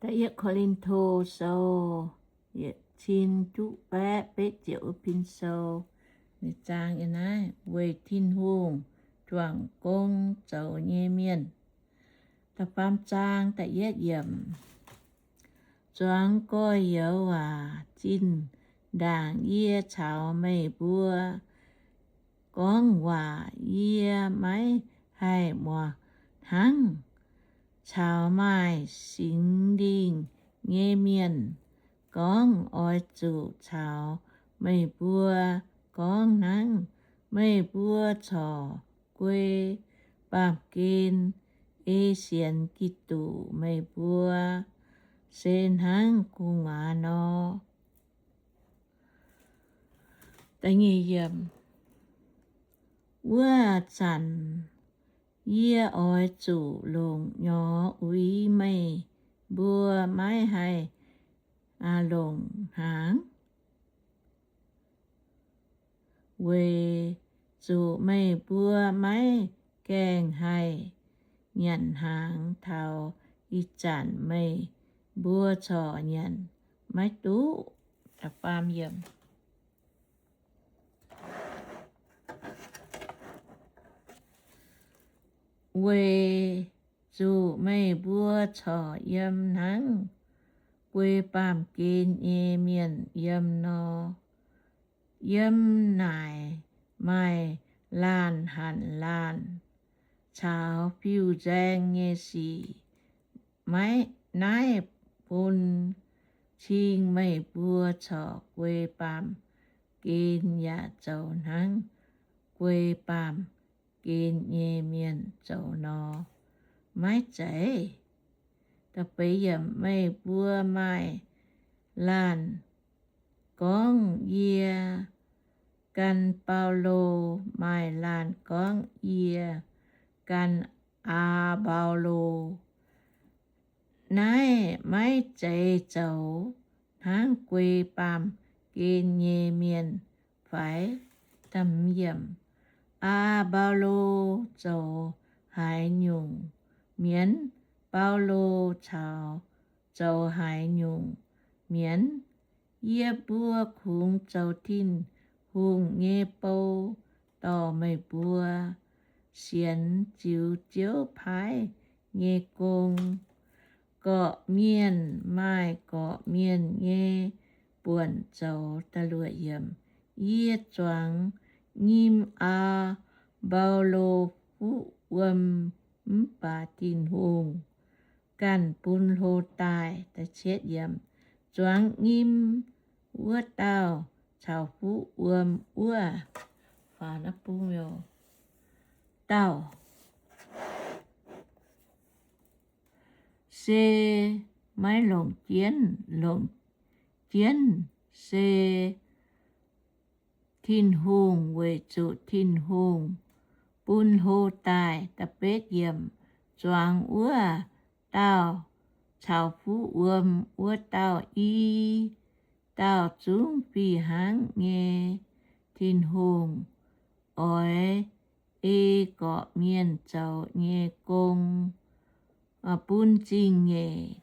Da'yietv Ko^lin^to Sou, yietc cin juqv baeqv betv ziepc wuov pin sou. Ninh zaang yiem naaiv, weic Tin-Hungh juangc gong zoux nyei mienh. Da'faam zaang da'yietv yiemc. Zuangx gorx-youz aac, zinh ndaangc yie caux meih mbuo gorngv waac, yie maiv haih muangx hnangv caux maaih Singx Lingh nyei mienh gorngv. Oix zuqc caux meih mbuo gorngv hnangv. Meih mbuo corc guei baamh gen ei sienx Giduc, meih mbuo se hnangv gu'nguaaz nor. Wuov zanc yie oix zuqc longc nyorx uix meih mbuo maiv haih longc hnaangx, weic zuqc meih mbuo maiv gaengh haih nyanc hnaangx taux ih zanc meih mbuo corc nyanc maiv duqv. Weic zuqc meih mbuo corc yiem hnangv guei baamh gen nyei mienh yiem nor. Yiem naaic maaih laanh hanc laanh caux fiuv-nzaeng nyei sic. Maiv, naaiv bun cing meih mbuo corc guei baamh gen yaac zoux hnangv guei baamh gen nyei mienh zoux nor. Maiv zeiz. Meih mbuo maaih laanh gorngv, Yie gan Baulo. Maaih laanh gorngv, Yie gan Aa^mbau^lo. Naaiv maiv zeiz zoux hnangv guei baamh gen nyei mienh fai? Aa^mbau^lo zoux haaix nyungc mienv, Baulo caux, zoux haaix nyungc mienv. Yie mbuo kungx zoux Tin-Hungh nyei bou dorh meih mbuo sienx ziux Ziouv paaiv nyei gong. Gorqv-mienh maaih gorqv-mienh nyei buonc zoux. Yie zuangx nyim Aa^mbau^lo fuqv wuom, mv baac Tin-Hungh ganh bun hlo daaih. Zuangx nyim wuov dauh caux fuqv wuom wuov dauh se maiv longc jienv. Longc jienv se Tin-Hungh, weic zuqc Tin-Hungh bun hlo daaih. Zuangx wuov dauh caux fuqv wuom wuov dauh, i dauh zungv fih hnangv nyei. Tin-Hungh oix ei gorqv-mienh zoux nyei gong bun zingh nyeic.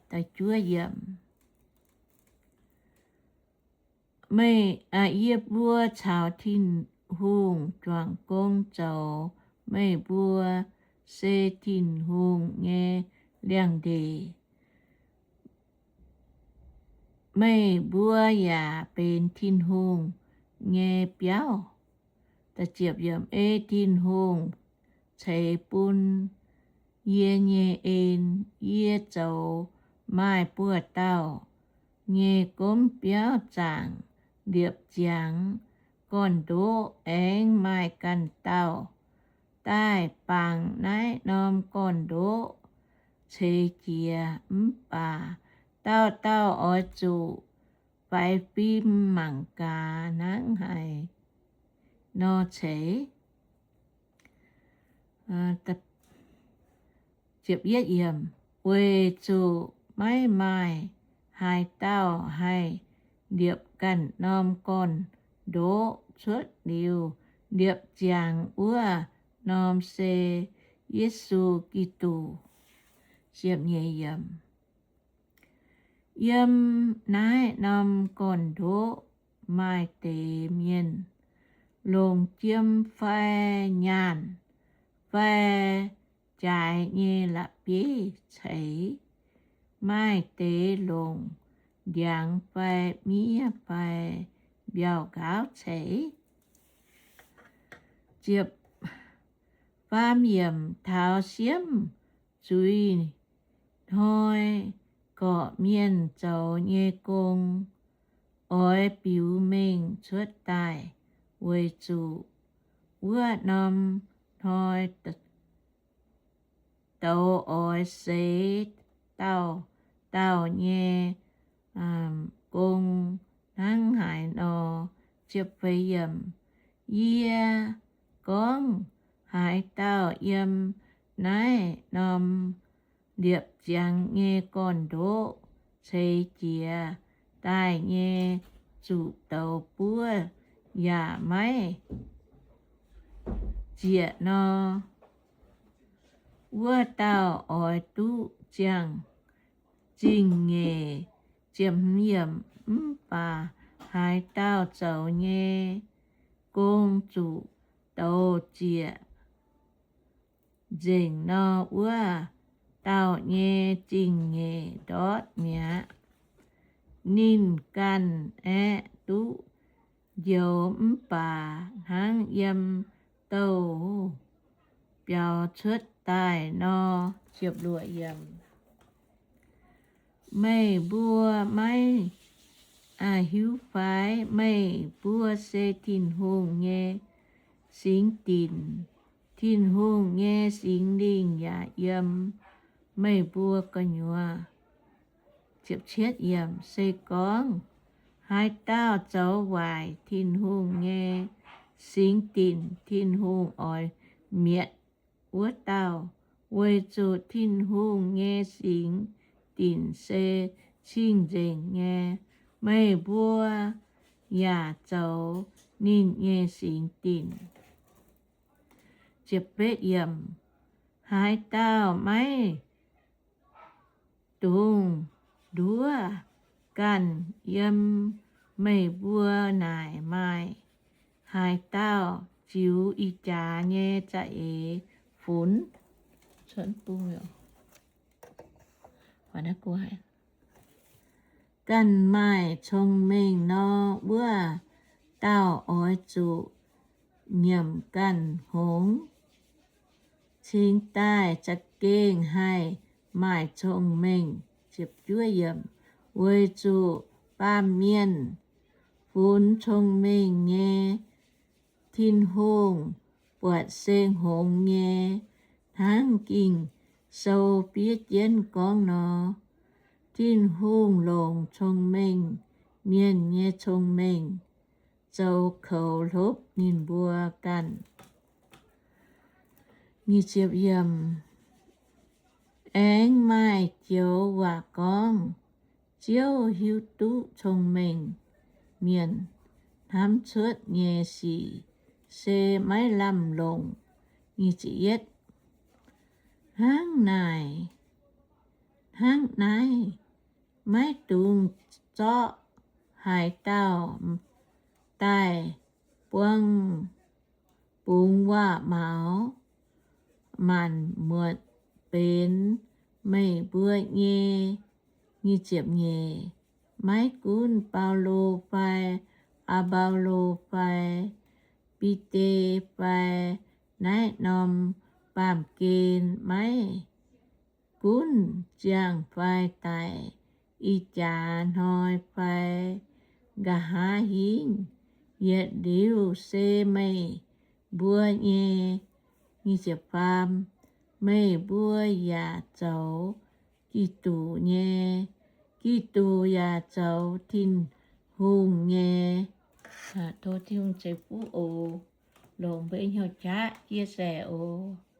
Meih, yie mbuo caux Tin-Hungh juangc gong zoux. Meih mbuo se Tin-Hungh nyei liangx-ndeic. Meih mbuo yaac benx Tin-Hungh nyei biauv. Ei Tin-Hungh ceix bun yie nyei en, yie zoux maaih buoz-dauh nyei gomv biauv zaangc liepc ziangx gorn-ndoqv. Aengx maaih ganh dauh daaih bangc naaiv norm gorn-ndoqv ceix jiez. Mv baac dauh dauh oix zuqc faix fim mangc gaax hnangv haaix nor ceix. Weic zuqc maiv maaih haaix dauh haih liepc ganh norm gorn-ndoqv. Cuotv liuz liepc ziangx wuov norm se Yesu Giduc. Yiem naaiv norm gorn-ndoqv maaih deix mienh longc jiem fai nyaanh fai jaaix nyei la'bieiv ceix. Maaih deix longc ndiangx fai miev fai mbiauh nqaauv ceix. Faam yiemc, taux siemv zuiz hnoi, gorqv mienh zoux nyei gong oix biux mengh cuotv daaih, weic zuqc wuov norm hnoi douz oix seix dauh dauh nyei gong hnangv haaix nor. Yie gorngv haaix dauh yiem naaiv norm liepc ziangx nyei gorn-ndoqv ceix jiez daaih nyei zuqc douz buov yaac maiv zieqc nor, wuov dauh oix duqv ziangh zingh nyeic. Mv baac haaix dauh zoux nyei gong zuqc douz zieqc nzengc nor, wuov dauh nyei zingh nyeic ndortv mi'aqv. Ninh ganh aeqv, duqv njoux mv baac hnangv yiem douh biaux cuotv daaih nor. Meih mbuo maiv hiuv fai? Meih mbuo se Tin-Hungh nyei singx dinc. Tin-Hungh nyei Singx Lingh yaac yiem meih mbuo gu'nyuoz. Se gorngv haaix dauh zoux waaic Tin-Hungh nyei singx dinc, Tin-Hungh oix mietc wuov dauh, weic zuqc Tin-Hungh nyei singx dinc se cing-nzengc nyei. Meih mbuo yaac zoux ninh nyei singx dinc. Haaix dauh maiv dungx nduov ganh yiem meih mbuo naaic maaih haaix dauh ziux ih jaax nyei za'eix funx? Ganh maaih cong-mengh nor, wuov dauh oix zuqc nyiemc ganh hngongx, cingx daaih za'gengh haih maaih cong-mengh. Weic zuqc baamh mienh funx cong-mengh nyei, Tin-Hungh buatc se hngongx nyei, hnangv Ging-Sou fiev jienv gorngv nor, Tin-Hungh longc cong-mengh mienh nyei cong-mengh zoux koux hlopv ninh mbuo ganh. Aengx maaih joux waac gorngv, Ziouv hiuv duqv cong-mengh mienh hnamv cuotv nyei sic se maiv lamh longc. Hnangv naaic, hnangv naaiv, maiv dungx zorqv haaix dauh daaih buang, bungx waac-maux, maanc muotc benx meih mbuo nyei. Maiv gunv Baulo fai Apollo fai Bide fai naaiv norm baamh gen, maiv gunv ziangh fai daic, ih jaax hnoi fai nqa'haav hingv, yietc liuz se meih mbuo nyei. Meih mbuo yaac zoux Giduc nyei, Giduc yaac zoux Tin-Hungh nyei. Tov Tin-Hungh ceix fuqv oc. Longc mbuo hnyouv qaqv chia sẻ oc.